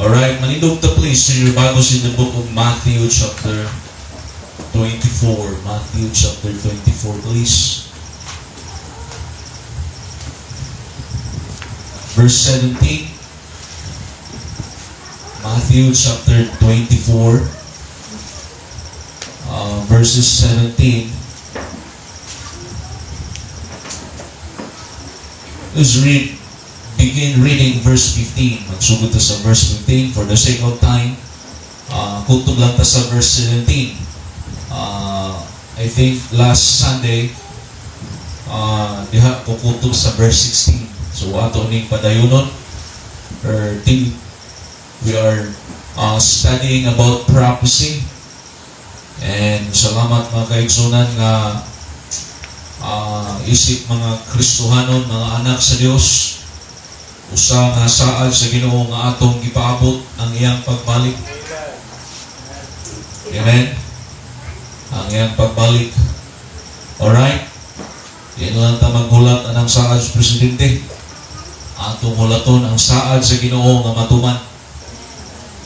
Alright, manindog ta please to your Bibles in the book of Matthew chapter 24. Matthew chapter 24, please. Verse 17. Matthew chapter 24, verses 17. Let's begin reading verse 15. Magsugod ta sa verse 15 for the sake of time. Kutob lang ta sa verse 17. I think last Sunday, diha kukutob sa verse 16. So ato ning padayunon or till we are studying about prophecy. And salamat, mga kaigsunan, nga isip mga Kristohanon, mga anak sa Dios, usa nga saad sa Ginoo nga atong gipaabot ang iyang pagbalik. Amen. Ang iyang pagbalik. Alright? Di na lang ta maghulat anang saad sa presidente. Atong hulaton ang saad sa Ginoo nga matuman.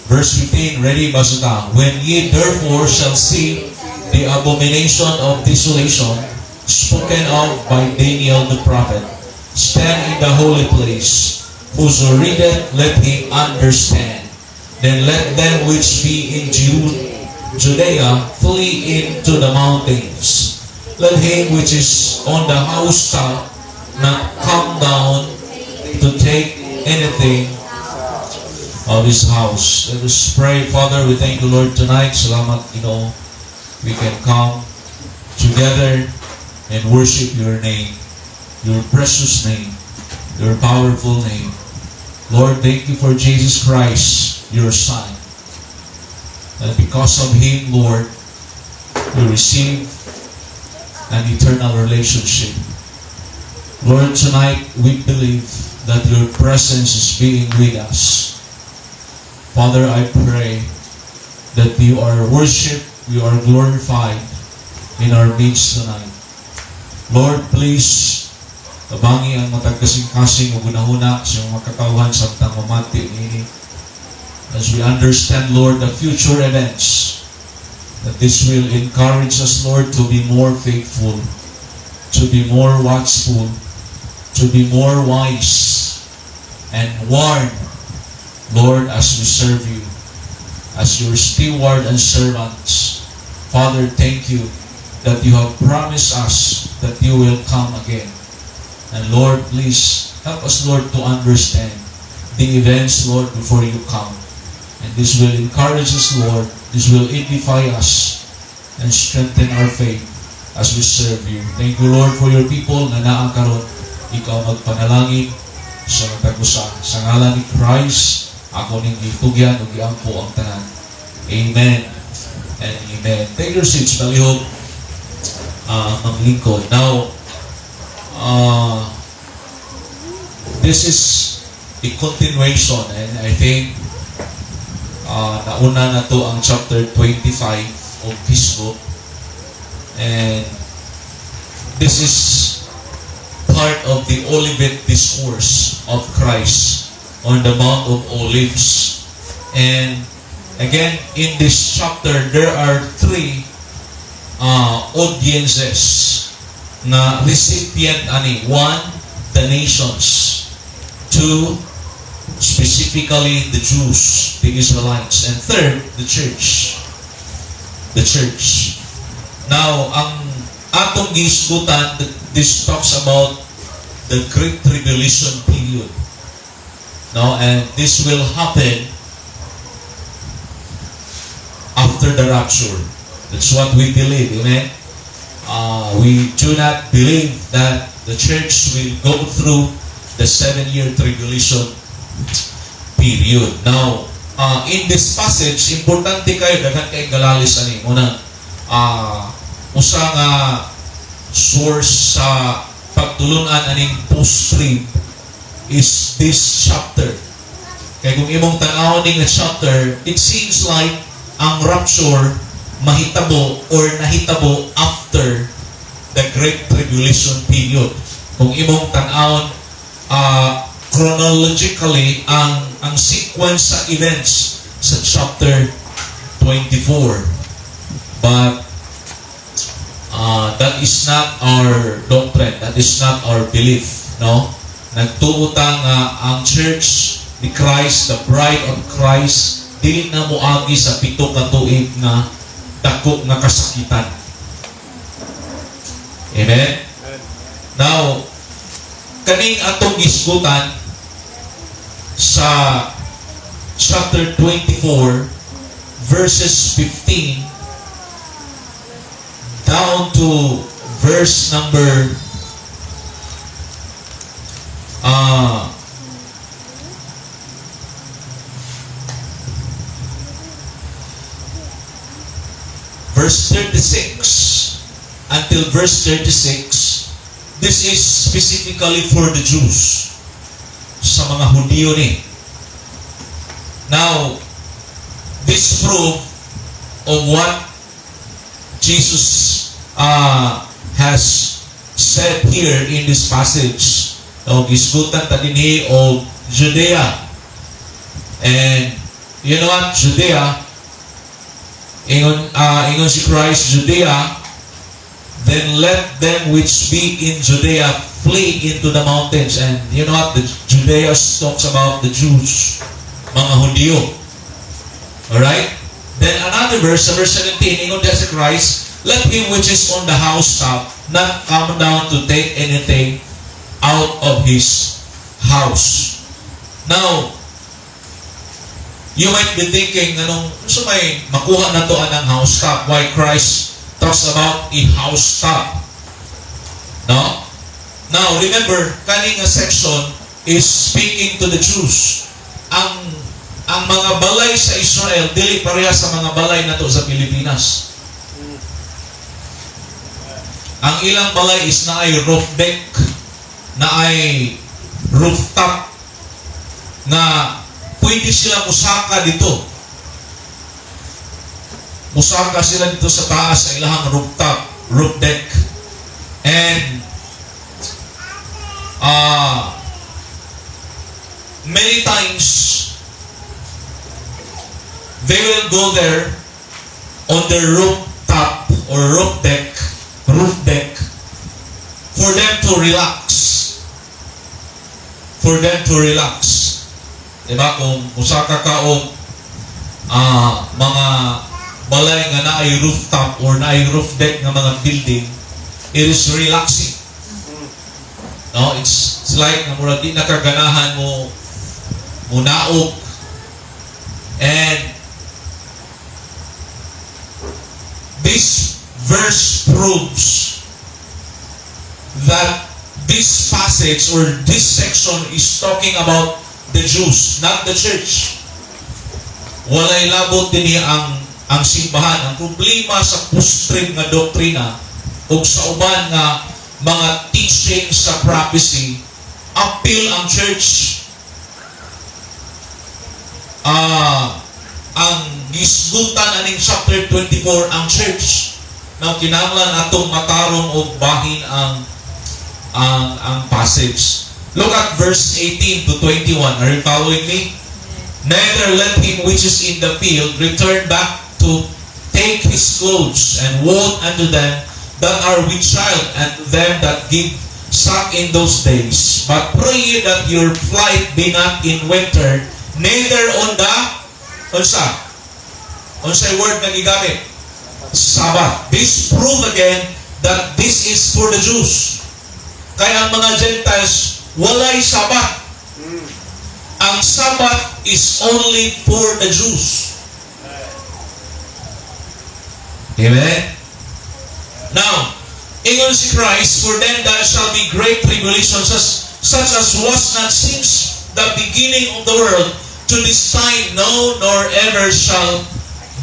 Verse 15, ready, basa ta. "When ye therefore shall see the abomination of desolation spoken of by Daniel the prophet, stand in the holy place. Whoso readeth, let him understand. Then let them which be in Judea flee into the mountains. Let him which is on the housetop not come down to take anything of his house." Let us pray. Father, we thank you, Lord, tonight. Salamat, Ginoo. We can come together and worship your name, your precious name, your powerful name. Lord, thank you for Jesus Christ, your Son. And because of Him, Lord, we receive an eternal relationship. Lord, tonight we believe that your presence is being with us. Father, I pray that you are worshipped, you are glorified in our midst tonight. Lord, please, tabangi ang matag kasing-kasing ug hunahuna sa mga katawhan samtang mamati niini. As we understand, Lord, the future events, that this will encourage us, Lord, to be more faithful, to be more watchful, to be more wise, and warn, Lord, as we serve you, as your steward and servants. Father, thank you that you have promised us that you will come again. And Lord, please help us, Lord, to understand the events, Lord, before you come. And this will encourage us, Lord. This will edify us and strengthen our faith as we serve you. Thank you, Lord, for your people na naa karon. Ikaw magpanalangin sa matag usa. Sa ngalan ni Christ, ako ning gitugyan ug giampo ang tanan. Amen and amen. Take your seats, palihog maglingkod. Now, this is a continuation and I think nauna na to ang chapter 25 of his book. And this is part of the Olivet Discourse of Christ on the Mount of Olives. And again, in this chapter, there are three audiences na recipient ani. One, the nations. Two, specifically the Jews, the Israelites. And third, the church. The church. Now, ang atong gihisgutan, this talks about the Great Tribulation period. No, and this will happen after the rapture. That's what we believe, amen? We do not believe that the church will go through the 7-year tribulation period. Now, in this passage, importante kayo, daghan kay galalis ani. Una, usa nga source sa pagtulunan aning post-trib is this chapter. Kay kung imong tan-awon ning nga chapter, it seems like ang rapture mahitabo or nahitabo after the Great Tribulation period. Kung imong tan-awon Chronologically ang sequence sa events sa chapter 24. But that is not our doctrine. That is not our belief, no? Nagtuo ta nga ang church ni Christ, the bride of Christ, dili na moagi sa 7 ka tuig nga dako nga kasakitan. Amen? Now, kaning atong gisgutan sa chapter 24 verses 15 down to verse number verse 36 until verse 36. This is specifically for the Jews, sa mga Hudiyo ni. Now, this proof of what Jesus has said here in this passage. No, gisgutan ta dinhi og Judea. And you know what? Judea, ingon si Christ, "Judea, then let them which be in Judea flee into the mountains." And you know what? The Judea talks about the Jews, mga Hudiyo. Alright? Then another verse, sa verse 17, ingon diha si Christ, "Let him which is on the housetop not come down to take anything out of his house." Now, you might be thinking, anong, so may makuha na to anang housetop? Why Christ talks about a housetop? No? Now, remember, kani nga section is speaking to the Jews. Ang mga balay sa Israel dili pareha sa mga balay nato sa Pilipinas. Ang ilang balay is naay roof deck, naay rooftop na pwede sila musaka dito. Musaka sila dito sa taas sa ilahang rooftop, roof deck. And many times they will go there on the rooftop or roof deck for them to relax. For them to relax. Diba? Kung musaka ka og mga balay nga naay rooftop or naay roof deck nga mga building, it is relaxing. No, it's like nga murag di nakaganahan mo naog. And this verse proves that this passage or this section is talking about the Jews, not the church. Walay labot dinhi ang simbahan. Ang problema sa post-trib nga doktrina o sa uban nga mga teaching sa prophecy, apil ang church. Ang gisgutan aning chapter 24 ang church. Now, kinahanglan atong matarong og bahin ang passage. Look at verse 18 to 21. Are you following me? "Neither let him which is in the field return back to take his clothes, and woe unto them that are with child and to them that give suck in those days. But pray ye that your flight be not in winter, neither on the," unsa? Unsay word nga gigamit? Sabbath. This prove again that this is for the Jews. Kaya ang mga Gentiles, walay Sabbath. Ang Sabbath is only for the Jews. Amen? Now, ingon si Christ, "For then there shall be great tribulation, such as was not since the beginning of the world to this time, no, nor ever shall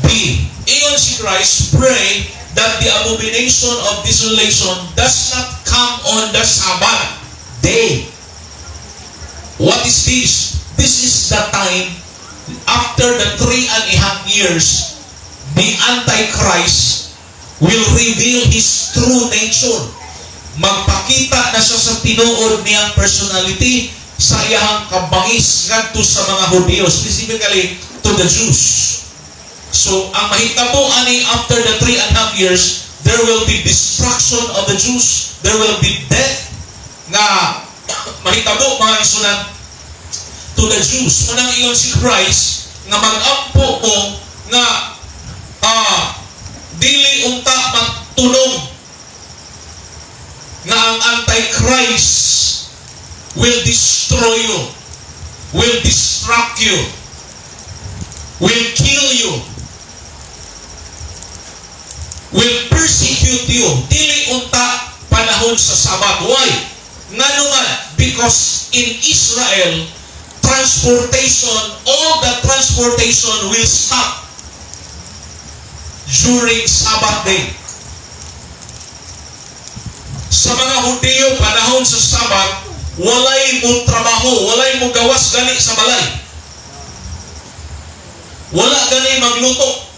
be." Ingon si Christ, "Pray that the abomination of desolation does not come on the Sabbath day." What is this? This is the time after the 3.5 years, the Antichrist will reveal his true nature. Magpakita na siya sa tinuod niyang personality. sa iyahang kabangis ngadto sa mga Hudiyo, specifically to the Jews. So, ang mahitabo ani after the 3.5 years, there will be destruction of the Jews. There will be death nga mahitabo, mga igsuonan, to the Jews. Mao nang ingon si Christ nga mag-ampo mo nga dili unta magtunong nga ang Antichrist will destroy you, will destruct you, will kill you, will persecute you. Dili unta panahon sa Sabat. Why? Ngano man? Because in Israel, transportation, all the transportation will stop during Sabbath day. Sa mga Hudiyo, panahon sa Sabat, walay mo trabaho, walay mo gawas gani sa balay. Wala gani magluto.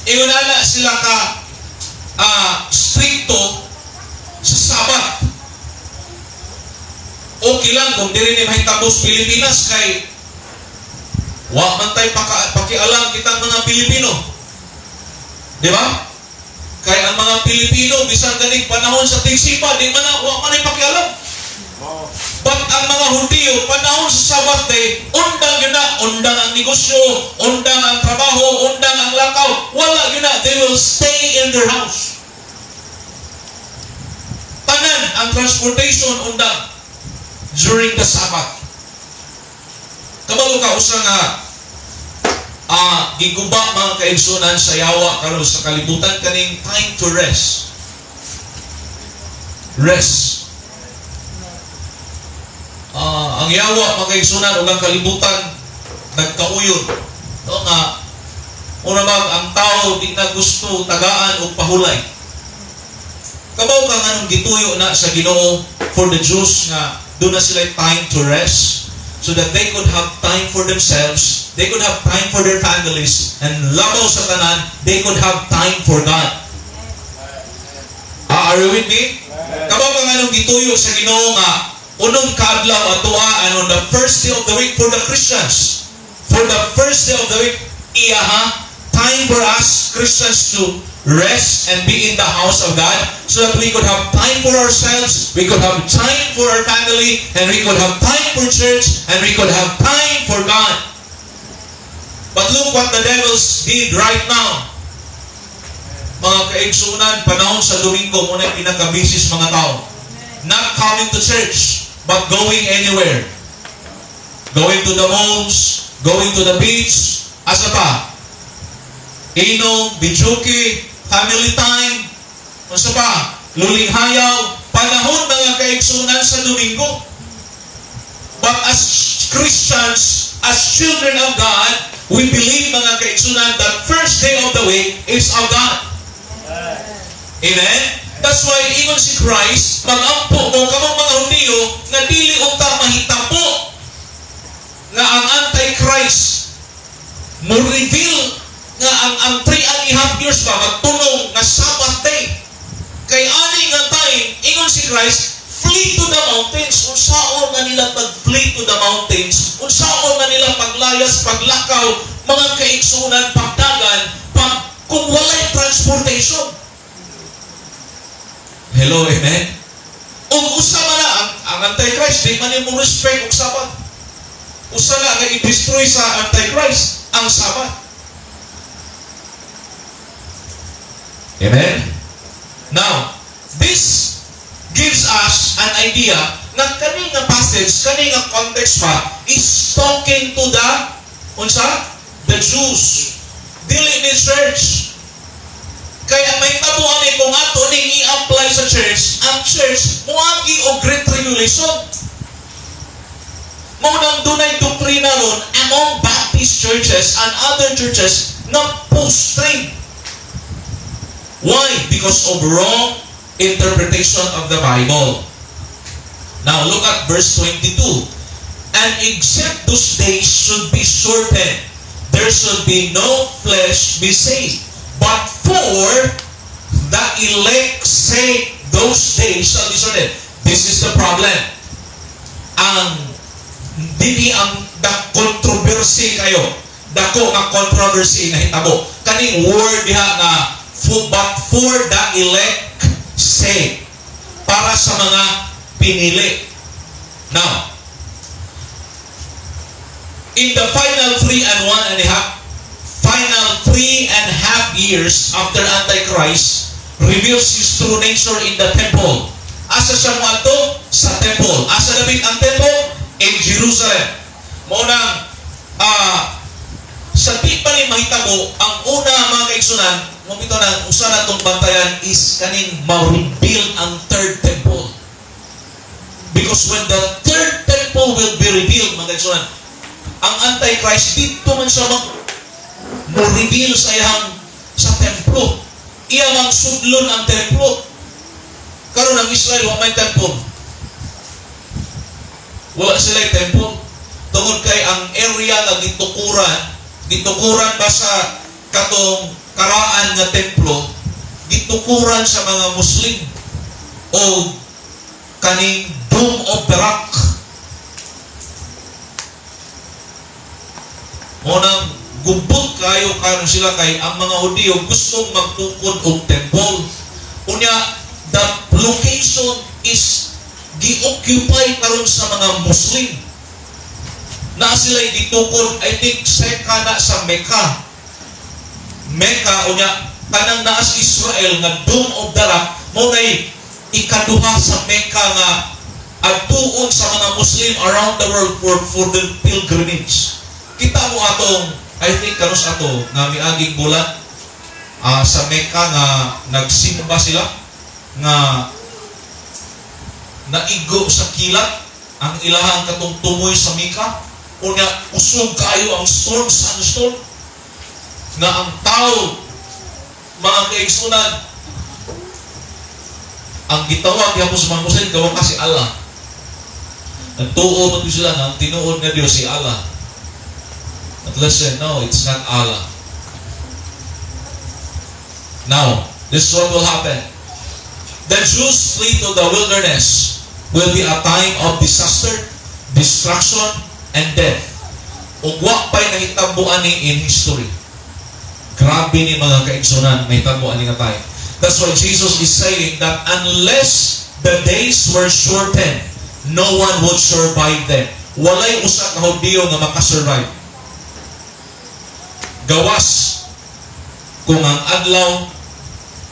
Ingon ana sila ka strikto sa Sabat. Okay lang kung diri ni mahitabo sa Pilipinas kay wa man tay pakialam kitang mga Pilipino. Di ba? Kay ang mga Pilipino bisan ganing panahon sa tigsipa, di man na wa man ay pakialam. But ang mga Hudiyo, panahon sa Sabbath day, undang gyud na, undang ang negosyo, undang ang trabaho, undang ang lakaw, wala gyud na, they will stay in their house. Tanan ang transportation undang during the Sabbath. Kabalo ka usa nga giguba, mga kaigsunan, sa yawa karon sa kalibutan kaning time to rest. Rest. Ang yawa, mga kaigsunan, ug ang kalibutan nagkauyon. No nga una bang ang tao di na gusto tagaan og pahulay. Kabaw ka nganong gituyo na sa Ginoo for the Jews nga duna sila time to rest so that they could have time for themselves, they could have time for their families, and labaw sa tanan, they could have time for God. Ah, are you with me? Kabaw ka nganong gituyo sa Ginoo nga unom ka adlaw atoa and on the first day of the week for the Christians. For the first day of the week, iyaha time for us Christians to rest and be in the house of God so that we could have time for ourselves, we could have time for our family, and we could have time for church, and we could have time for God. But look what the devils did right now. Mga kaigsunan, panahon sa Domingo, mao na pinaka-busy mga tao. Not coming to church, but going anywhere. Going to the malls, going to the beach, asa pa? Inom, videoke, family time, unsa pa? Lulinghayaw, panahon, mga kaigsunan, sa Domingo. But as Christians, as children of God, we believe, mga kaigsunan, that first day of the week is of God. Amen? That's why ingon si Christ, mag-ampo mo kamong mga Hudiyo nga dili unta mahitabo nga ang Antichrist mo reveal nga ang 3.5 years pa magtunong nga Sabbath day. Kay ani nga time, ingon si Christ, flee to the mountains. Unsaon man nila pag-flee to the mountains? Unsaon man nila paglayas, paglakaw, mga kaigsunan, pagdagan, pag kung walay transportation? Hello, amen? Ug usa man na, ang Antichrist, di man mo respect og Sabat. Usa na nga i-destroy sa Antichrist, ang Sabat. Amen? Now, this gives us an idea nga kani nga passage, kani nga context pa, is talking to the, unsa? The Jews. Dili ni church. Kaya mahitabo ani kung ato ning i-apply sa church, ang church moagi og great tribulation. Mao nang dunay doktrina ron among Baptist churches and other churches na post-trib. Why? Because of wrong interpretation of the Bible. Now look at verse 22. "And except those days should be shortened, there should be no flesh be saved. But for the elect sake, those days shall be shortened." This is the problem. Ang dinhi ang the controversy kayo. Dako nga controversy na hitabo. Kaning word diha nga for, "but for the elect sake," para sa mga pinili. Now, in the final 3 and 1 and a half, final 3.5 years after Antichrist reveals his true nature in the temple. Asa siya moadto? Sa temple. Asa dapit ang temple? In Jerusalem. Mao nang sa di pa ni mahitabo, ang una, mga kaigsunan, mo bitaw na usa na tong bantayan is kaning ma-reveal ang third temple. Because when the third temple will be revealed, mga kaigsunan, ang Antichrist dito man siya mag mo-reveal sa iyang sa templo. Iya mang sudlon ang templo. Karon ang Israel wa may temple. Wala sila temple. Tungod kay ang area nga gitukuran, gitukuran ba sa katong karaan nga templo, gitukuran sa mga Muslim o kaning Dome of the Rock. Mao nang gubot kayo karon sila kay ang mga Hudiyo gustong magtukod og temple. Unya, the location is gi-occupy karon sa mga Muslim. Na sila gitukod, I think seka na sa Mecca. Mecca, unya kanang naa sa Israel nga Dome of the Rock mao nay ikaduha sa Mecca nga adtuon sa mga Muslim around the world for the pilgrimage. Kita mo atong, I think kanus ato nga miaging bulan sa Mecca nga nagsimba sila nga naigo sa kilat ang ilahang katong tumoy sa Mecca. Unya usog kayo ang storm, sandstorm, nga ang tao, mga kaigsunan, ang gitawag gyapon sa mga Muslim gawa ka si Allah. Nagtuo man gyud sila nga ang tinuod nga Dios si Allah. But listen, no, it's not Allah. Now, this is what will happen. The Jews flee to the wilderness will be a time of disaster, destruction, and death. Ug wa pa'y nahitabo ani in history. Grabe ni, mga kaigsunan, nahitabo ani nga time. That's why Jesus is saying that unless the days were shortened, no one would survive them. Walay usa ka Hudiyo nga makasurvive. Gawas kung ang adlaw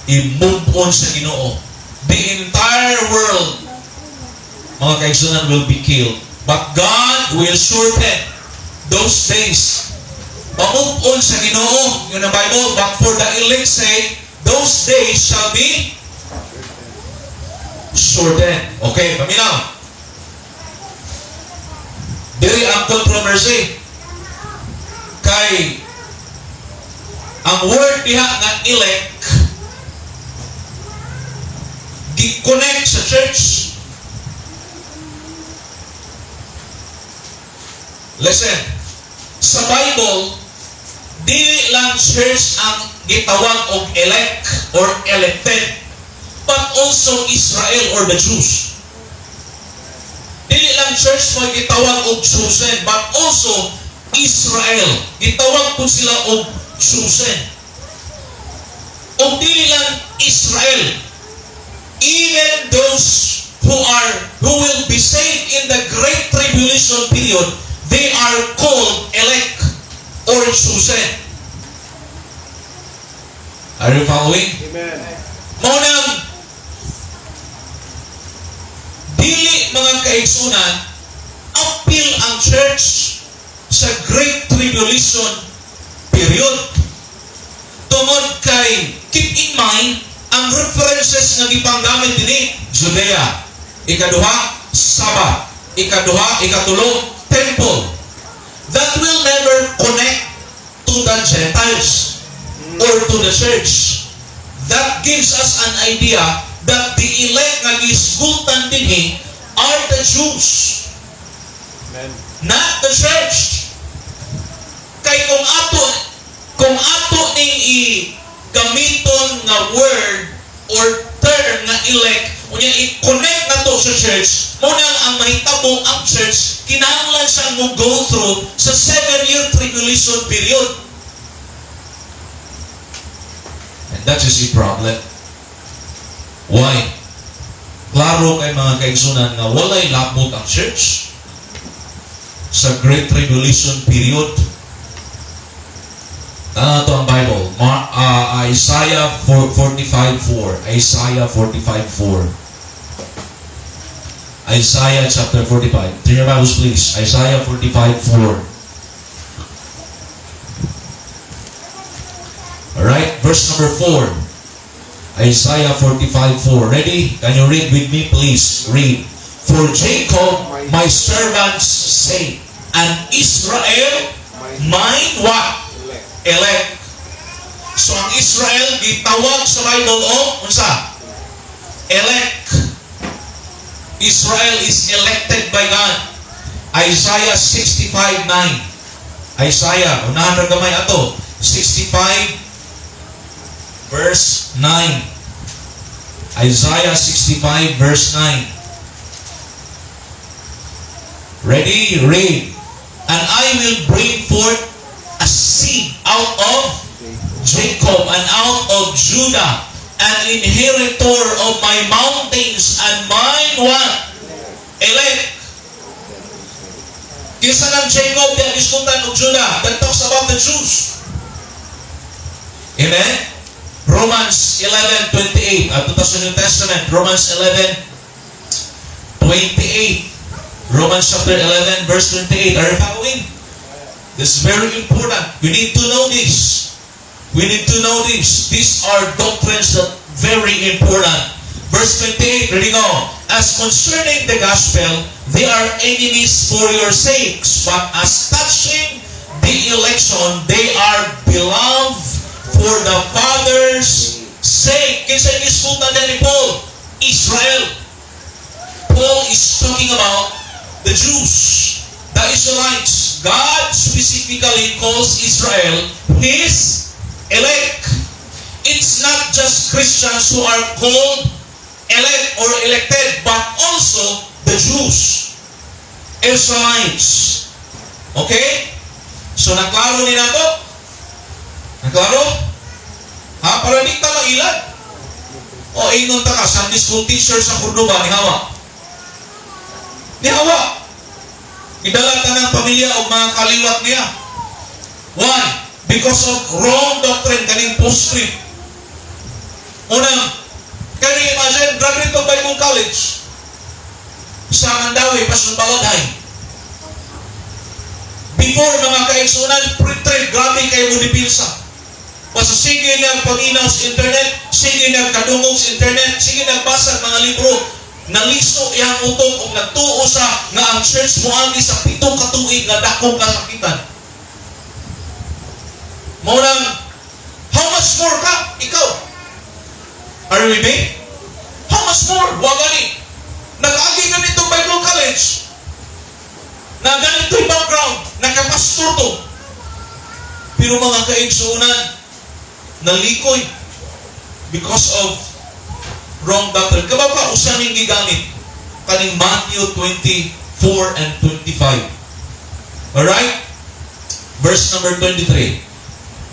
i-move on sa Ginoo. The entire world, mga kaigsunan, will be killed. But God will shorten those days. Pa-move on sa Ginoo, yun ang Bible, "But for the elect sake, those days shall be shortened." Okay, paminaw. Diri ang controversy. Kay ang word diha nga "elect" gi-connect sa church. Listen, sa Bible, dili lang church ang gitawag og elect or elected, but also Israel or the Jews. Dili lang church mo gitawag og chosen, but also Israel. Gitawag po sila og chosen. Og dili lang Israel, even those who will be saved in the Great Tribulation period, they are called elect or chosen. Are you following? Amen. Mao nang dili, mga kaigsunan, apil ang church sa Great Tribulation period. Tungod kay, keep in mind, ang references nga gipanggamit dinhi, Judea. Ikaduha, Sabbath. Ikaduha, ikatulo, temple. That will never connect to the Gentiles or to the church. That gives us an idea that the elect nga gisgultan dinhi are the Jews, Amen. Not the church. Kay kung ato ning i gamiton nga word or term nga "elect," unya i-connect na to sa church, Mao nang ang mahitabo, ang church, kinahanglan siyang mo go through sa 7-year tribulation period. And that is a problem. Why? Klaro kay, mga kaigsunan, nga walay labot ang church sa Great Tribulation period. Tanaw to ang Bible. Isaiah 45:4. Isaiah 45:4. Isaiah chapter 45. Turn your Bibles, please. Isaiah 45:4. Alright, verse number 4. Isaiah 45:4. Ready? Can you read with me, please? Read. "For Jacob, my servant's sake, and Israel, mine" what? "Elect." "Elect." So ang Israel gitawag sa Bible o unsa? Elect. Israel is elected by God. Isaiah 65:9. Isaiah, unahan ra gamay ato. 65 verse 9. Isaiah 65 verse 9. Ready? Read. "And I will bring forth a seed out of Jacob and out of Judah, an inheritor of my mountains and mine" what? "Elect." Kinsa nang Jacob di gisgutan og Judah? That talks about the Jews. Amen? Romans 11:28. Ato ta sa New Testament. Romans 11:28. Romans chapter 11 verse 28. Are you following? This is very important. We need to know this. We need to know this. These are doctrines that very important. Verse 28, ready, go. "As concerning the gospel, they are enemies for your sakes, but as touching the election, they are beloved for the Father's sake." Kinsa gisgutan ni Paul? Israel. Paul is talking about the Jews, the Israelites. God specifically calls Israel His elect. It's not just Christians who are called elect or elected, but also the Jews, Israelites. Okay? So, naklaro ni nato? Naklaro? Ha? Para di ta mailad. O, ingon ta ka, Sunday school teacher sa Cordoba, nihawa. Nihawa. Gidala ta ng pamilya o mga kaliwat niya. Why? Because of wrong doctrine, kaning post-trib. Unang, can you imagine, graduate of Bible College sa Mandaue, Pastor Baladhay. Before, mga kaigsunan, pre-trib, grabe kayo mo dipilsa. Basta sige niya pag-inaw sa internet, sige niya kadungog sa internet, sige nagbasa mga libro, naliso iyang utok ug nagtuo sa nga ang church moagi sa 7 ka tuig nga dakong kasakitan. Mao nang, how much more ka? Ikaw. Are you with me? How much more? Wa gani. Nag-agi ganitong Bible College. Na ganito yung background. Nakapastor to. Pero, mga kaigsuunan, nalikoy because of wrong doctrine. Kabaw ka, usa ning gigamit kaning Matthew 24 and 25. Alright? Verse number 23.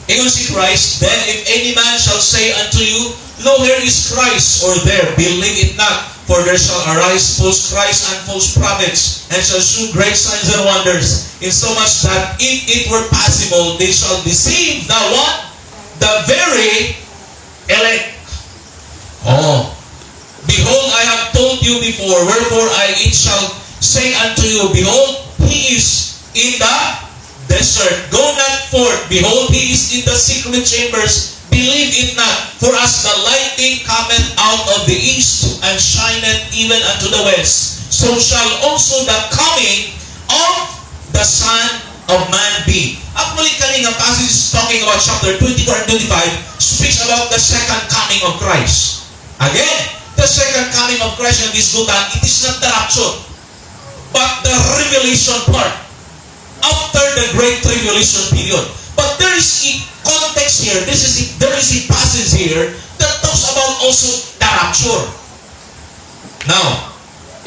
Ingon si Christ, "Then if any man shall say unto you, 'Lo, here is Christ,' or 'There,' believe it not. For there shall arise false Christs and false prophets, and shall shew great signs and wonders, insomuch that if it were possible, they shall deceive the" what? "The very elect." Oh. "Behold, I have told you before, wherefore I it shall say unto you, 'Behold, he is in the desert. Go not forth. Behold, he is in the secret chambers. Believe it not. For as the lightning cometh out of the east and shineth even unto the west, so shall also the coming of the Son of Man be." Actually, kani nga passage is talking about chapter 24 and 25, speaks about the second coming of Christ. Again, the second coming of Christ in this gisgutan, it is not the rapture, but the revelation part after the Great Tribulation period. But there is a context here. There is a passage here that talks about also the rapture. Now,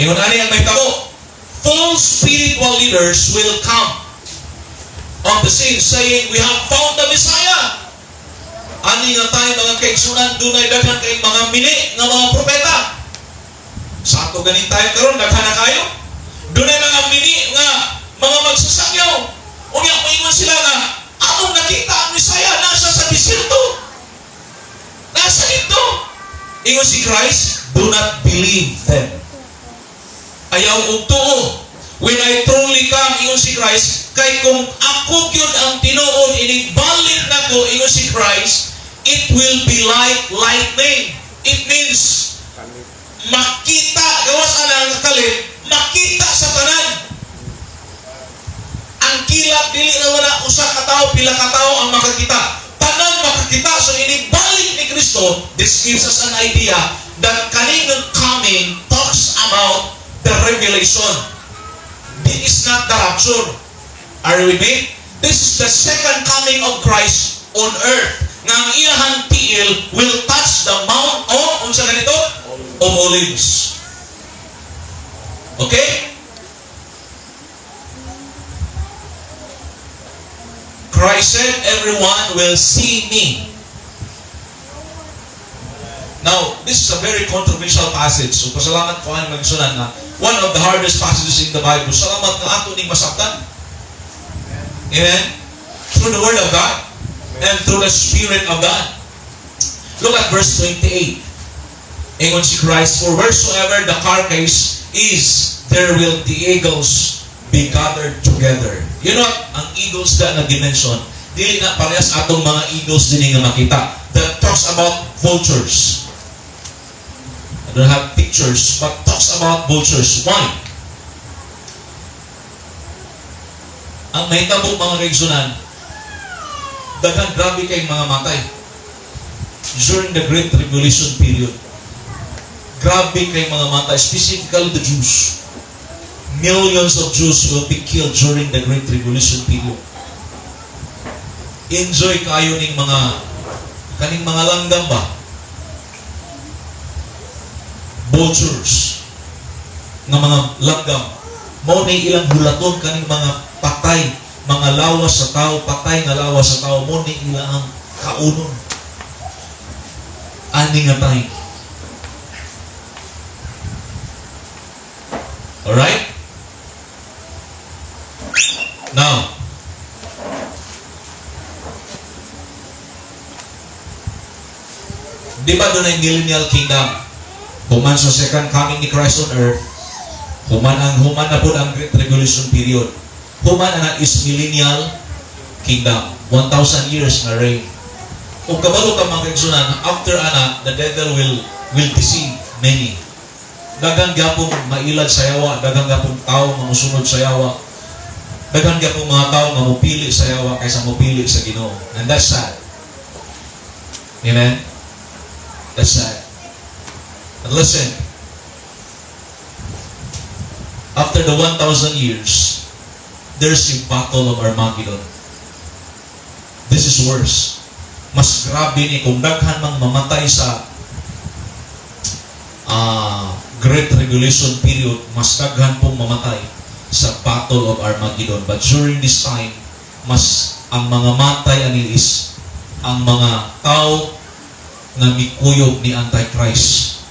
Ingon ani ang mahitabo. False spiritual leaders will come on the scene saying, "We have found the Messiah." Ani nga time, mga kaigsunan, dunay daghan kay mga mini nga mga propeta. Sa ato ganing time karon, daghan na kayo. Dunay mga mini nga mga magsasangyaw. Unya moingon sila nga atong nakita ang Messiah, nasa sa disyerto. Nasa dito. Ingon si Christ, "Do not believe them." Ayaw og tuo. "When I truly come," ingon si Christ, "kay kung ako gyud ang tinuod, inig balik nako," ingon si Christ, "it will be like lightning." It means, makita, gawas ana ang kalit, makita sa tanan. Ang kilat, dili na wala usa ka tawo, pila ka tawo ang makakita. Tanan makakita. So inig balik ni Kristo, this gives us an idea that kaning coming talks about the revelation. This is not the rapture. Are you with me? This is the second coming of Christ on earth. Nga ang iyahang tiil will touch the Mount of, unsa ganito? Of Olives. Okay? Christ said, "Everyone will see me." Now, this is a very controversial passage. So, pasalamat ko ang magsunan na one of the hardest passages in the Bible. Salamat nga ato ning masabtan. Amen? Through the Word of God and through the Spirit of God. Look at verse 28. Ingon si Christ, "For wheresoever the carcass is, there will the eagles be gathered together." You know what? Ang eagles da na dimension, dili na parehas atong mga eagles din nga makita. That talks about vultures. I don't have pictures, but talks about vultures. Why? Ang mahitabo, mga kaigsunan, daghan grabe kay mga matay during the Great Tribulation period. Grabe kay mga matay, specifically the Jews. Millions of Jews will be killed during the Great Tribulation period. Enjoy kayo ning mga kaning mga langgam ba? Vultures nga mga langgam. Mao ni ilang hulaton kaning mga patay, mga lawas sa tao, patay nga lawas sa tao, mao ni ilang kaunon. Ani nga time. Alright? Now, di ba doon ay millennial kingdom? Human sa second coming ni Christ on earth, human na po ang Great Tribulation period. Human ana is millennial kingdom. 1,000 years na reign. Kung kabalo ka, mga kaigsunan, after ana, the devil will deceive many. Daghang gyapon mailad sa yawa, daghang gyapon tao nga mosunod sa yawa. Daghang gyapon mga tao nga mopili sa yawa kaysa mopili sa Ginoo. And that's sad. Amen? That's sad. And listen, after the 1,000 years, there's a battle of Armageddon. This is worse. Mas grabe ni kung daghan mang mamatay sa Great Tribulation period, mas daghan pong mamatay sa Battle of Armageddon. But during this time, mas ang mga matay ani is ang mga tao nga mikuyog ni Antichrist.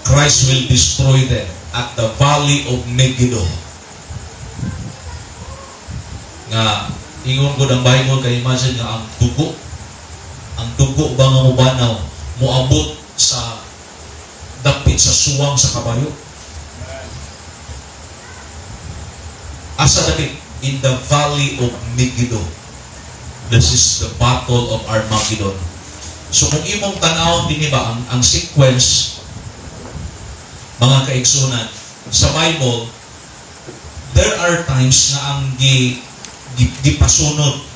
Christ will destroy them at the Valley of Megiddo. Nga ingon ko ang Bible kay imagine nga ang dugo ba nga mobanaw, moabot sa dapit sa suwang sa kabayo. Asa dapit? In the Valley of Megiddo. This is the Battle of Armageddon. So kung imong tan-awon dinhi ba ang sequence, mga kaigsunan, sa Bible, there are times nga ang gipasunod.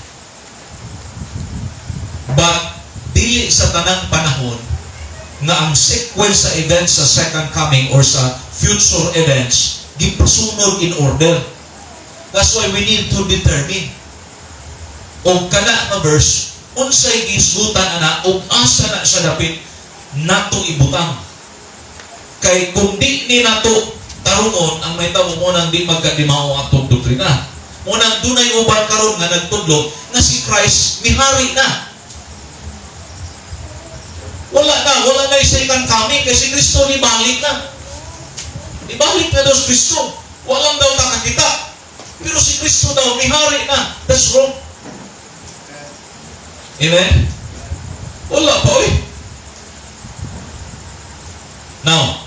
But dili sa tanang panahon nga ang sequence sa events sa second coming or sa future events gipasunod in order. That's why we need to determine og kana nga verse unsay gisgutan ana ug asa na siya dapit nato ibutang. Kay kung di ni nato tarungon ang mahitabo, mo nang di magkadimao atong doktrina. Mo nang dunay uban karon nga nagtudlo nga si Christ mihari na. Wala na, wala na second coming kay si Kristo nibalik na. Ibalik na daw si Kristo. Walang daw nakakita. Pero si Kristo daw mihari na. That's wrong. Amen? Wala pa, oy. Now,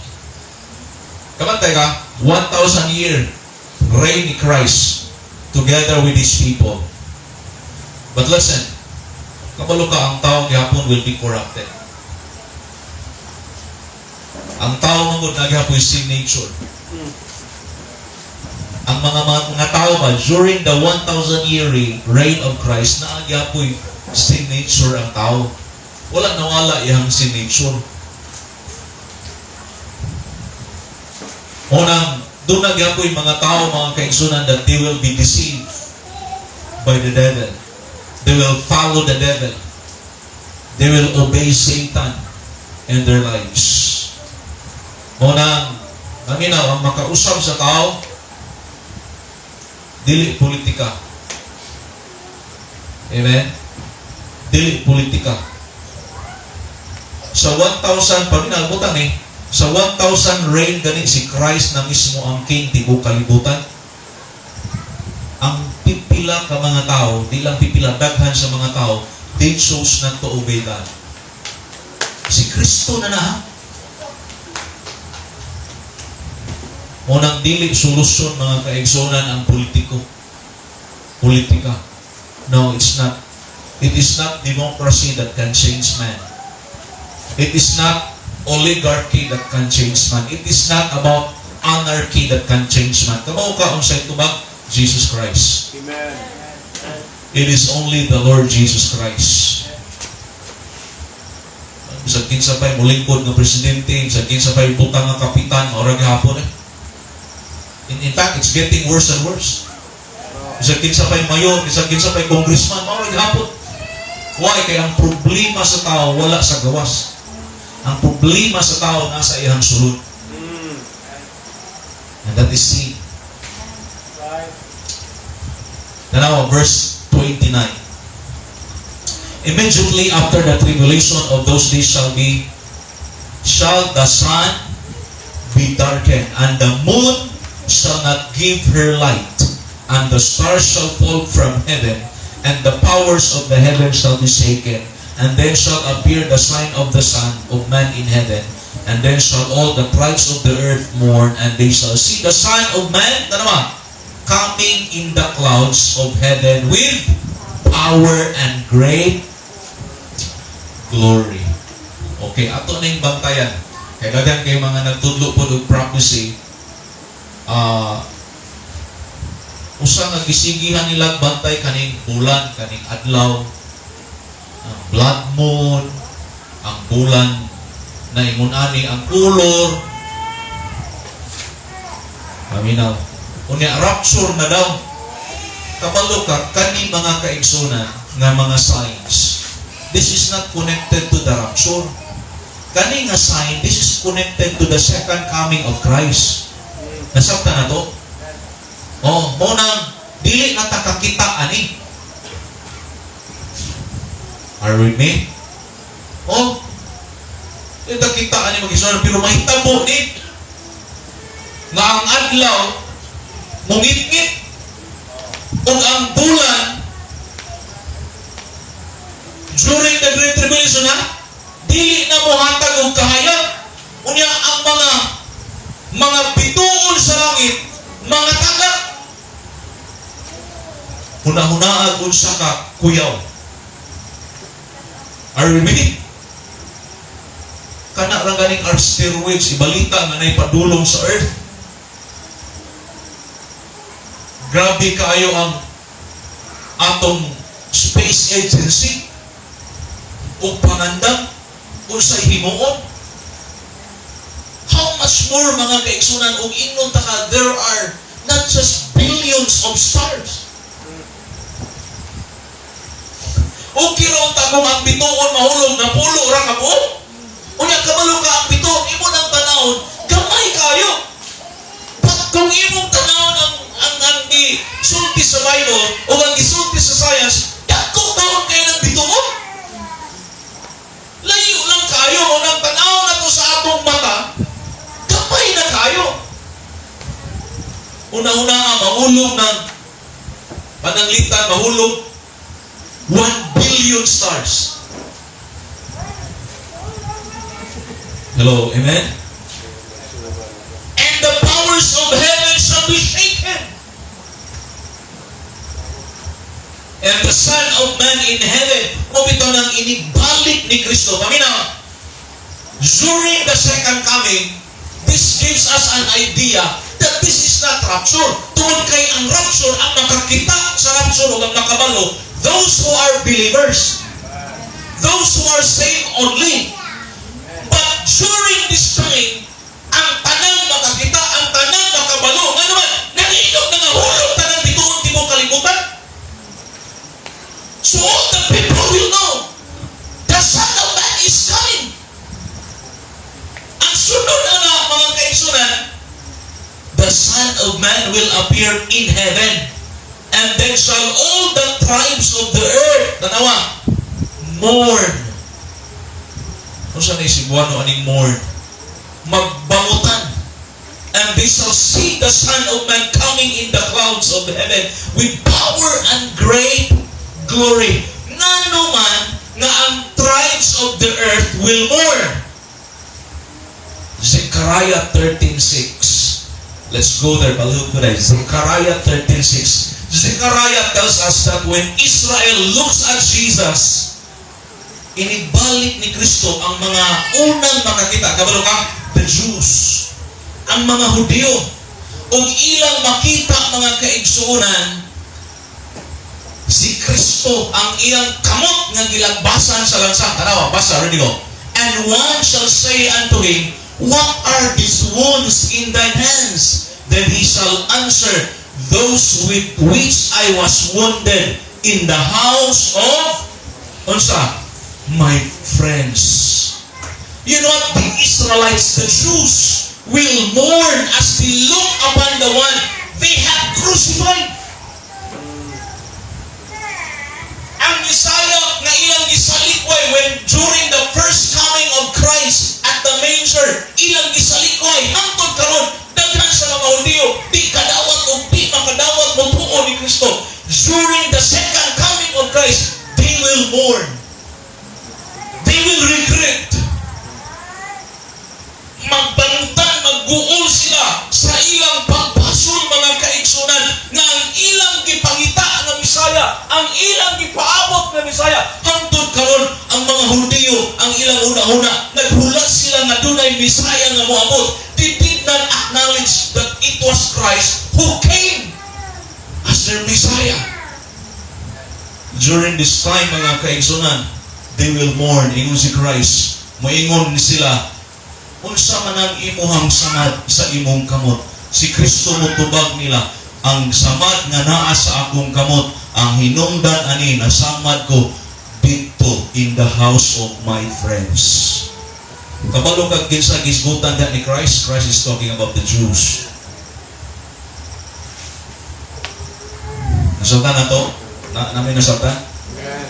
kabantay ka, 1,000 year reign ni Christ together with His people. But listen, kabalo ka ang tao gihapon will be corrupted. Ang tao man gud gihapon sin nature. Ang mga tao ba during the 1,000 year reign of Christ, naa gyapoy sin nature ang tao. Wala nawala iyang sin nature. Unang, doon na gyapoy mga tao, mga kaigsunan, that they will be deceived by the devil. They will follow the devil. They will obey Satan in their lives. Unang, paminaw, ang makausab sa tao, dili politika. Amen? Dili politika. Sa 1,000, paminaw, butang eh, sa 1,000 reign gani si Christ na mismo ang king tibuok kalibutan. Ang pipila ka mga tao, di lang pipila, daghan sa mga tao, they chose not to obey God. Si Kristo na na. Unang dili solusyon, mga kaigsunan, ang politiko. Politika. No, it's not. It is not democracy that can change man. It is not oligarchy that can change man. It is not about anarchy that can change man. Kabaw ka unsay tubag? Jesus Christ. Amen. It is only the Lord Jesus Christ. Bisag kinsa pa'y mulingkod nga presidente, bisag kinsa pa'y butang nga kapitan, mao ra gihapon eh. In fact, it's getting worse and worse. Bisag kinsa pa'y mayor, bisag kinsa pa'y congressman, mao ra gihapon. Why? Kay ang problema sa tao wala sa gawas. Ang problema sa tao nasa iyang sulod. And that is sin. Tanawa, verse 29. "Immediately after the tribulation of those days shall the sun be darkened, and the moon shall not give her light, and the stars shall fall from heaven, and the powers of the heaven shall be shaken. And then shall appear the sign of the Son of Man in heaven, and then shall all the tribes of the earth mourn, and they shall see the Son of Man," tanawa, "coming in the clouds of heaven with power and great glory." Okay, ato ning bantayan. Kay daghan kay mga nagtudlo po og prophecy, usa nga gisigihan nila bantay kaning bulan, kaning adlaw, ang blood moon, ang bulan na ingon ani ang color. Paminaw. Unya rapture na daw. Kabalo ka kani, mga kaigsunan, nga mga signs. This is not connected to the rapture. Kani nga sign, this is connected to the second coming of Christ. Nasabtan na to? Oh, mo nang dili na ta kakita ani. Are you with me? Oh, di ta kita ani, mag-isunan, pero mahitabo ni nga ang adlaw mungitngit ug ang bulan during the Great Tribulation ha, dili na mohatag og kahayag. Unya ang mga bituon sa langit mga tagak. Huna-hunaag unsa ka kuyaw. Are you with me? Kana ra ganing asteroids ibalita nga nay padulong sa earth. Grabe kaayo ang atong space agency ug pangandam unsay himuon. How much more, mga kaigsunan, ug ingnon ta ka there are not just billions of stars. Okay ra unta kung ang bituon mahulog na pulo ra ka buok. Unya kabalo ka ang bituon imo nang tanawon Gamay kayo. But kung imong tanawon ang gisulti sa Bible o ang gisulti sa science, dako taon kayo ng bituon. Layo lang kayo o nang tanaw na to sa atong mata, gamay na kayo. Una-una nga, mahulog ng pananglitan, mahulog 1 billion stars. Hello, amen? And the powers of heaven shall be shaken. And the Son of Man in heaven, mao bitaw nang inigbalik ni Kristo. Paminaw, during the second coming, this gives us an idea that this is not rapture. Tungod kay ang rapture, ang makakita sa rapture o ang makabalo, those who are believers. Those who are saved only. But during this time, ang tanan makakita, ang tanan makabalo. Nga naman, nanginog na nga hulog tanang bituon tibuok kalibutan. So all the people will know the Son of Man is coming. Ang sunod na nga, mga kaigsunan, the Son of Man will appear in heaven. And then shall all the tribes of the earth, tanawa, mourn. Kung saan na Cebuano aning mourn? Magbangutan. And they shall see the Son of Man coming in the clouds of heaven with power and great glory. Ngano man nga ang tribes of the earth will mourn. Zechariah 13:6. Let's go there. Palihog ko na. Zechariah 13:6. Zechariah tells us that when Israel looks at Jesus, inigbalik ni Kristo ang mga unang makakita. Kabalo ka? The Jews. Ang mga Hudyo. Ug ilang makita, mga kaigsuonan, si Kristo ang iyang kamot nga gilagbasan sa langsa. Tanawa, basa, ready, go. And one shall say unto him, "What are these wounds in thine hands?" Then he shall answer, "Those with which I was wounded in the house of," unsa? "My friends." You know what? The Israelites, the Jews, will mourn as they look upon the one they have crucified. Ang Messiah nga ilang gisalikway when during the first coming of Christ at the manger, ilang gisalikway hangtod karon daghan sa mga Hudiyo di kadawat o di makadawat motuo ni Kristo. During the second coming of Christ, they will mourn. They will regret. Magbangutan, magguol sila sa ilang pagbasol, mga kaigsunan, nga ang ilang gipangita nga Misaya, ang ilang gipaabot nga Misaya, hangtod karon ang mga Hudiyo, ang ilang una-una, naghulat sila nga dunay Misaya nga moabot. They did not acknowledge that it was Christ who came as their Messiah. During this time, mga kaigsunan, they will mourn. Ingon si Christ, moingon ni sila, "Unsa man ang imuhang samad sa imong kamot?" Si Kristo motubag nila, "Ang samad nga naa sa akong kamot, ang hinungdan ani nasamad ko dito in the house of my friends." Kabalo kag kinsa gisgutan diha ni Christ? Christ is talking about the Jews. Nasabtan na to? Na, namin nasabtan? Amen.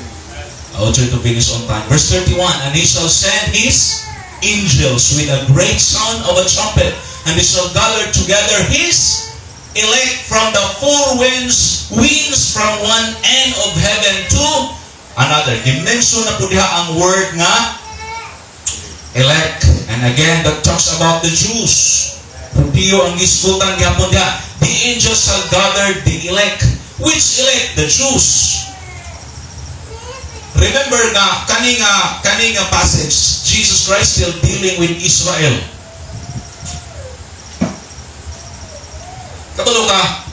I will try to finish on time. Verse 31, "And he shall send his angels with a great sound of a trumpet, and they shall gather together his elect from the four winds from one end of heaven to another." Gi-mention na po diha ang word nga elect. And again, that talks about the Jews. Hudiyo ang gisgutan gihapon diha. The angels shall gather the elect. Which elect? The Jews. Remember nga, kani nga passage, Jesus Christ still dealing with Israel. Kabalo ka,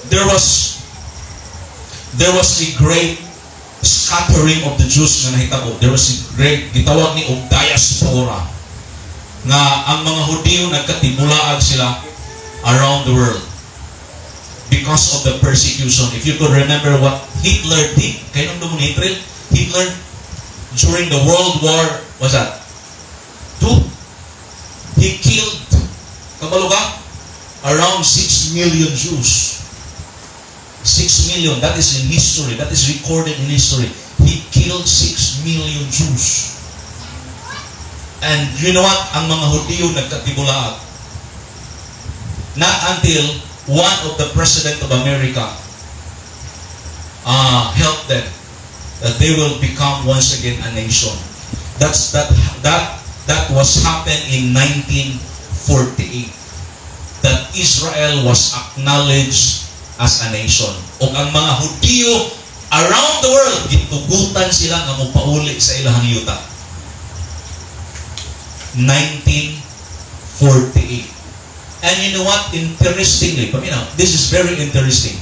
there was a great scattering of the Jews nga nahitabo. There was a great, gitawag ni og diaspora, nga ang mga Hudiyo nagkatibulaag sila around the world because of the persecution. If you could remember what Hitler did, kayo nung ni Hitler? Hitler, during the World War, was that? Two? He killed Kabalo ka? Around 6 million Jews. 6 million. That is in history. That is recorded in history. He killed 6 million Jews. And you know what? Ang mga Hudiyo nagkatibulaag. Not until one of the president of America helped them that they will become once again a nation. That was happened in 1948, that Israel was acknowledged as a nation. O ang mga Hudiyo around the world, gitugutan sila nga mopauli sa ilahang yuta. 1948. And you know what? Interestingly, paminaw, this is very interesting.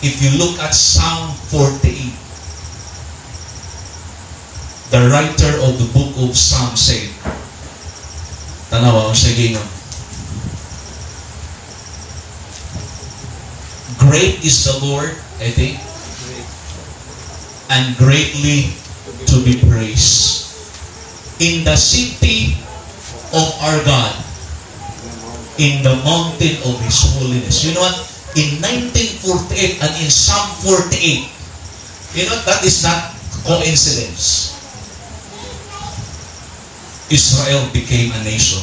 If you look at Psalm 48, the writer of the book of Psalm said, tanawa ang siya giingon, "Great is the Lord," I think, Great. "and greatly to be praised. In the city of our God, in the mountain of His holiness." You know what? In 1948 and in Psalm 48, you know, that is not coincidence. Israel became a nation.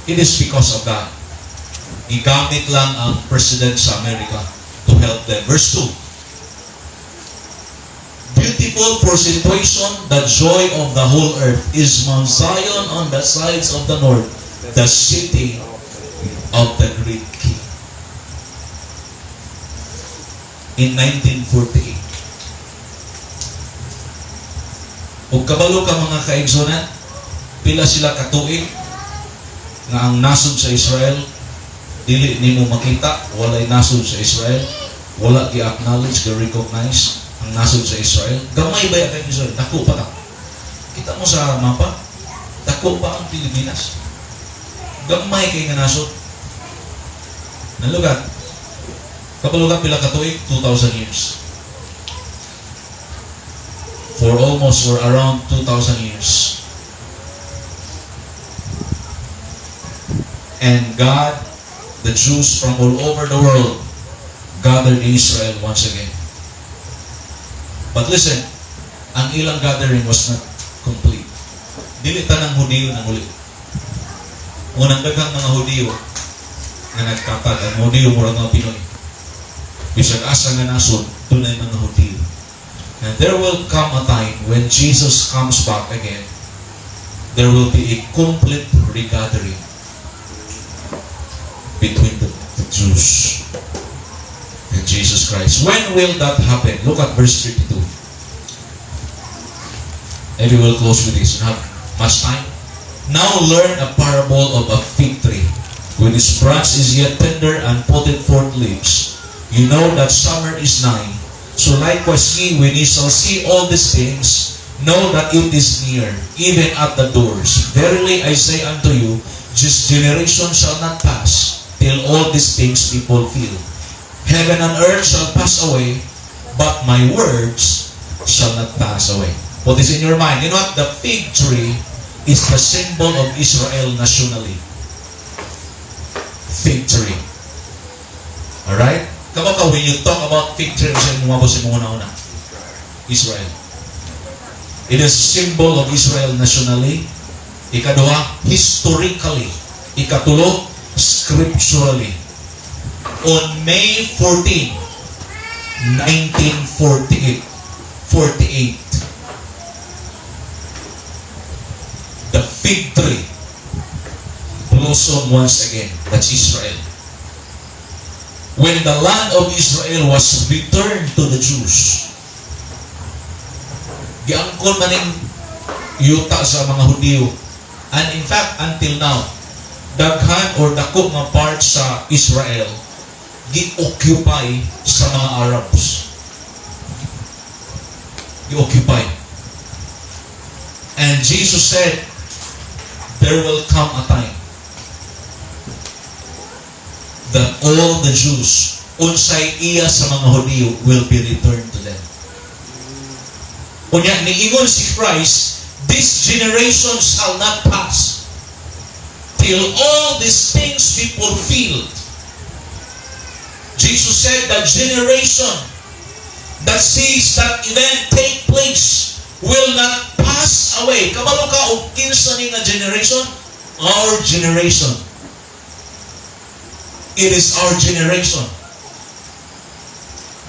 It is because of God. Gigamit lang ang president sa Amerika to help them. Verse 2. "Beautiful for situation, the joy of the whole earth is Mount Zion on the sides of the north, the city of the great King." In 1948. Ug kabalo ka, mga kaigsunan, pila sila katuig nga ang nasod sa Israel dili nimo makita, walay nasod sa Israel, wala gi-acknowledge, gi-recognize ang nasod sa Israel. Gamay ba kay Israel? Dako pa ta. Kita mo sa mapa, dako pa ang Pilipinas. Gamay kay nga nasod. Nalugat. Kabalo ka pila ka tuig? 2,000 years. For almost or around 2,000 years. And God, the Jews from all over the world, gathered in Israel once again. But listen, ang ilang gathering was not complete. Dili tanang Hudiyo nanguli. Unang daghang mga Hudiyo nga nagkatag, ang Hudiyo murag mga Pinoy. Bisag asa nga nasod, dunay mga Hudiyo. And there will come a time when Jesus comes back again, there will be a complete regathering between the Jews and Jesus Christ. When will that happen? Look at verse 32. Maybe we'll close with this. Not much time. "Now learn a parable of a fig tree. When its branch is yet tender and putteth forth leaves, you know that summer is nigh. So likewise ye, when ye shall see all these things, know that it is near, even at the doors. Verily I say unto you, this generation shall not pass till all these things be fulfilled. Heaven and earth shall pass away, but my words shall not pass away." Put this in your mind. You know what? The fig tree is the symbol of Israel nationally. Fig tree. Alright? Kapag ka, when you talk about fig tree, sa imong sa imong una-una? Israel. It is a symbol of Israel nationally. Ikaduha, historically. Ikatulo, scripturally. On May 14, 1948, 48, the fig tree blossomed once again. That's Israel. When the land of Israel was returned to the Jews, giangkon man ning yuta sa mga Hudiyo. And in fact, until now, daghan or dako nga part sa Israel gi-occupy sa mga Arabs. Gi-occupy. And Jesus said, there will come a time that all the Jews, unsay iya sa mga Hudiyo, will be returned to them. Unya, niingon si Christ, "This generation shall not pass till all these things be fulfilled." Jesus said the generation that sees that event take place will not pass away. Kabalo ka og kinsa ni nga generation? Our generation. It is our generation.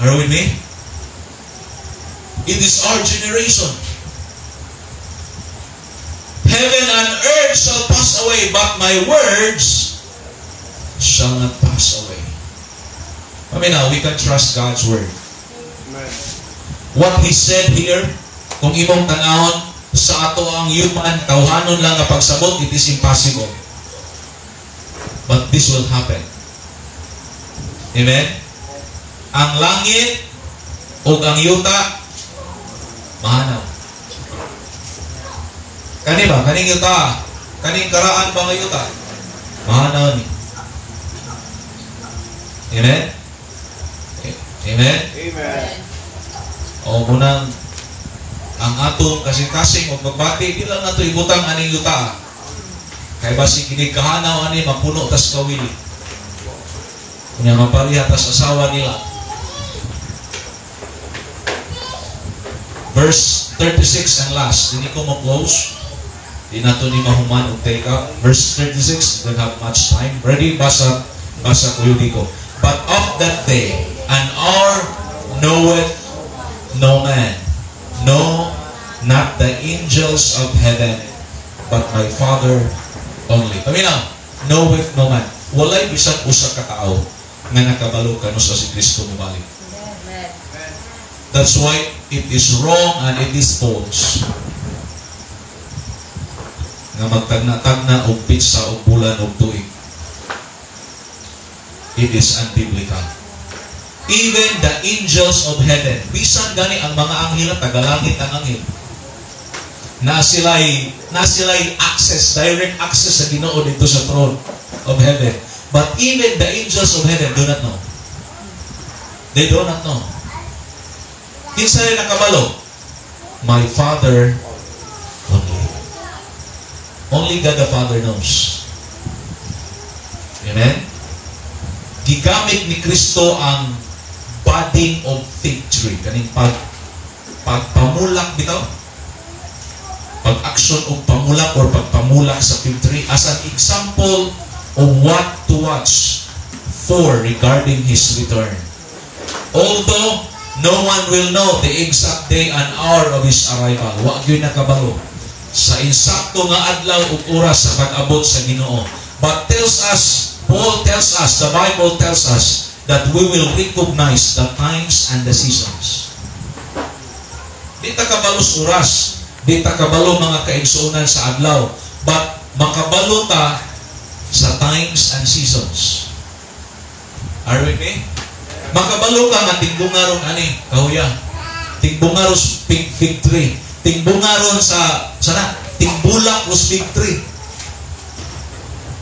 Are you with me? It is our generation. "Heaven and earth shall pass away, but my words shall not pass away." I mean, now, we can trust God's word. Amen. What He said here, kung imong tanawon sa ato ang human, tawhanon lang nga pagsabot, it is impossible. But this will happen. Amen? Ang langit ug ang yuta mahanaw. Kani ba? Kaning yuta? Kaning karaan ba nga yuta? Mahanaw ni. Amen? Amen? Amen. O munang ang atong kasing-kasing og magbati, di lang nato ibutang aning yuta. Kay basig kinig kahanaw ani, mapuno tas kawili. Unya mapariha tas asawa nila. Verse 36 and last, dili ko mo close. Di nato ni mahuman og take up. Verse 36, don't have much time. Ready? Basa, basa ko ko. "But of that day and hour knoweth no man, no, not the angels of heaven, but my Father only." Paminaw, knoweth no man. Walay bisan usa ka tawo nga nakabalo kanus-a si Kristo mobalik. Amen. That's why it is wrong and it is false nga magtagna-tagna og petsa og bulan og tuig. It is unbiblical. Even the angels of heaven, bisan gani ang mga anghel, tagalangit ang anghel, na sila'y access, direct access sa Ginoo dito sa throne of heaven. But even the angels of heaven do not know. They do not know. Kinsa rin nakabalo? My Father only. Only God the Father knows. Amen? Gigamit ni Kristo ang budding of fig tree. Kaning pagpamulak bitaw. Pag-action og pamulak or pagpamulak sa fig tree as an example of what to watch for regarding His return. Although no one will know the exact day and hour of His arrival. Wa gyud nakabalo sa insakto nga adlaw ug oras sa pag-abot sa Ginoo. But tells us, Paul tells us, the Bible tells us that we will recognize the times and the seasons. Di ta kabalo sa oras, di ta kabalo, mga kaigsuonan, sa adlaw, but makabalo ta sa times and seasons. Are you with me? Makabalo ka nga tingbungaron ani, kahuya. Tingbungaron fig tree. Tingbungaron sa sana, tingbulak os fig tree.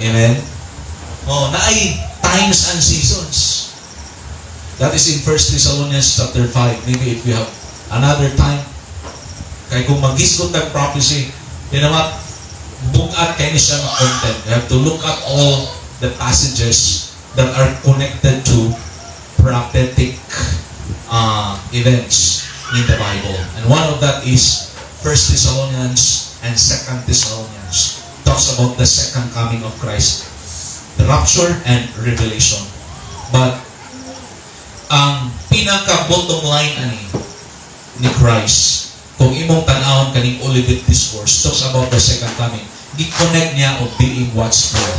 Amen. Oh, naay times and seasons. That is in 1 Thessalonians chapter 5. Maybe if we have another time, kay kung maghisgot tag prophecy, you know what? Bug-at kay ni siya nga content. We have to look at all the passages that are connected to prophetic events in the Bible. And one of that is 1 Thessalonians and 2 Thessalonians. Talks about the second coming of Christ, the rapture and revelation. But ang pinaka bottom line ani ni Christ, kung imong tan-awon kaning Olivet Discourse, talks about the second coming, gi-connect niya of being watchful.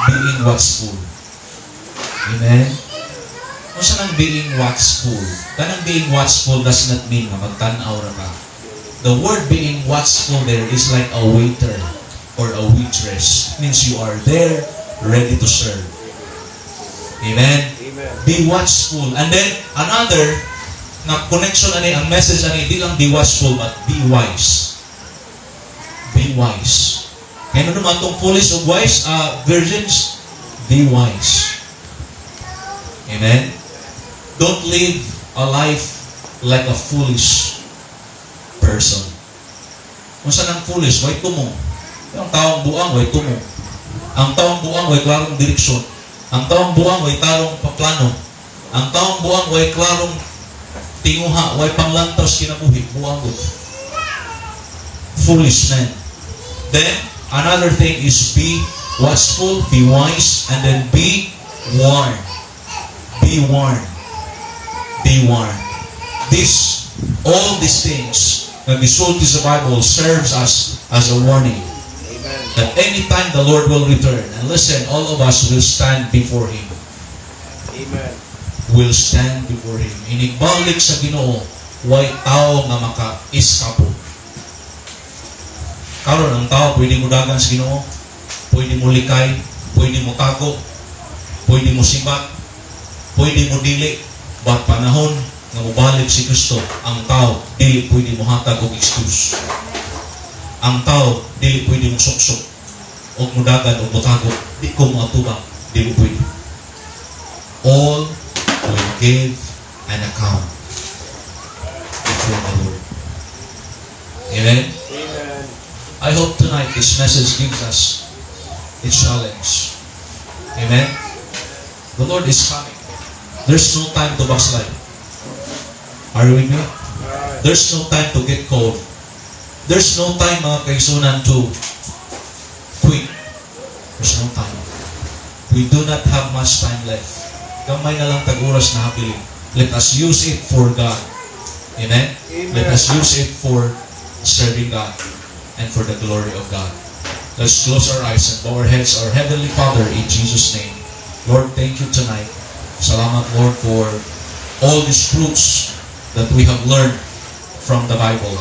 Being watchful. Amen? Unsa nang being watchful? Kanang being watchful does not mean nga magtan-aw ra ka. The word being watchful there is like a waiter or a waitress. It means you are there, ready to serve. Amen? Amen. Be watchful. And then, another na connection ani, ang message ani, di lang be watchful, but be wise. Be wise. Kaya naman itong foolish o wise virgins, be wise. Amen? Don't live a life like a foolish person. Unsa nang foolish? Way tumong. Ang taong buang, way tumong. Ang taong buang, way klarong direksyon. Ang taong buang, way klarong plano. Ang taong buang, way klarong tinguha, way panglantaw sa kinabuhi. Buang gud. Foolish man. Then, another thing is be watchful, be wise, and then be warned. Be warned. Be warned. All these things na gisulti sa Bible serves us as a warning Amen. That anytime the Lord will return, and listen, all of us will stand before Him. Amen. Will stand before Him. Inigbalik sa Ginoo, way tao nga maka-iskapo. Karon ang tao pwede mo dagan sa Ginoo, pwede mo likay, pwede mo tago, pwede mo sibat, pwede mo dili, but panahon nga mobalik si Kristo, ang tao dili pwede mo hatag og excuse. Ang tao dili pwede mo suksok og mudagan og motago, di ko moatubang, dili pwede. All will give an account before the Lord. Amen. Amen. I hope tonight this message gives us a challenge. Amen. The Lord is coming. There's no time to backslide. Are you with me? Alright. There's no time to get cold. There's no time, mga kaigsuonan, to quit. There's no time. We do not have much time left. Gamay na lang tag oras na habilin. Let us use it for God. Amen? Amen. Let us use it for serving God and for the glory of God. Let's close our eyes and bow our heads. Our Heavenly Father, in Jesus' name. Lord, thank you tonight. Salamat, Lord, for all these truths that we have learned from the Bible,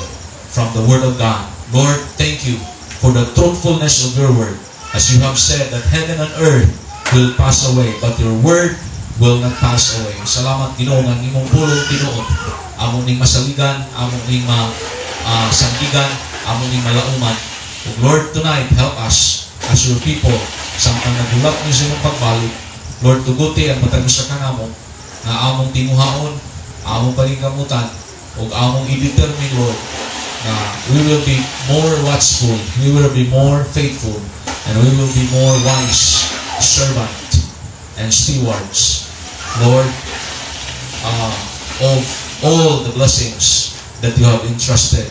from the Word of God. Lord, thank you for the truthfulness of your Word. As you have said that heaven and earth will pass away, but your Word will not pass away. Salamat, Ginoo, nga ang imong pulong tinuod. Amo ning masaligan, amo ning ma sanggigan, amo ning malauman. Ug Lord, tonight, help us as your people samtang naghulat mi sa imong pagbalik. Lord, tuguti ang matag usa kanamo nga among tinguhaon, among paningkamutan, ug among i-determine, Lord, na we will be more watchful, we will be more faithful, and we will be more wise servant and stewards, Lord, of all the blessings that you have entrusted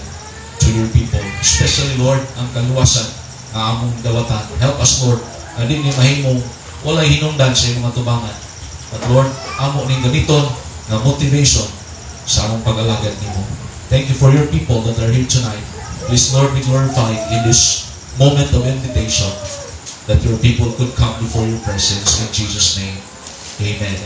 to your people. Especially, Lord, ang kaluwasan nga among dawatan. Help us, Lord, nga di ni mahimong walay hinungdan sa imong atubangan. But Lord, amo ning gamiton nga motivation sa among pag-alagad nimo. Thank you for your people that are here tonight. Please, Lord, be glorified in this moment of invitation that your people could come before your presence. In Jesus' name, amen.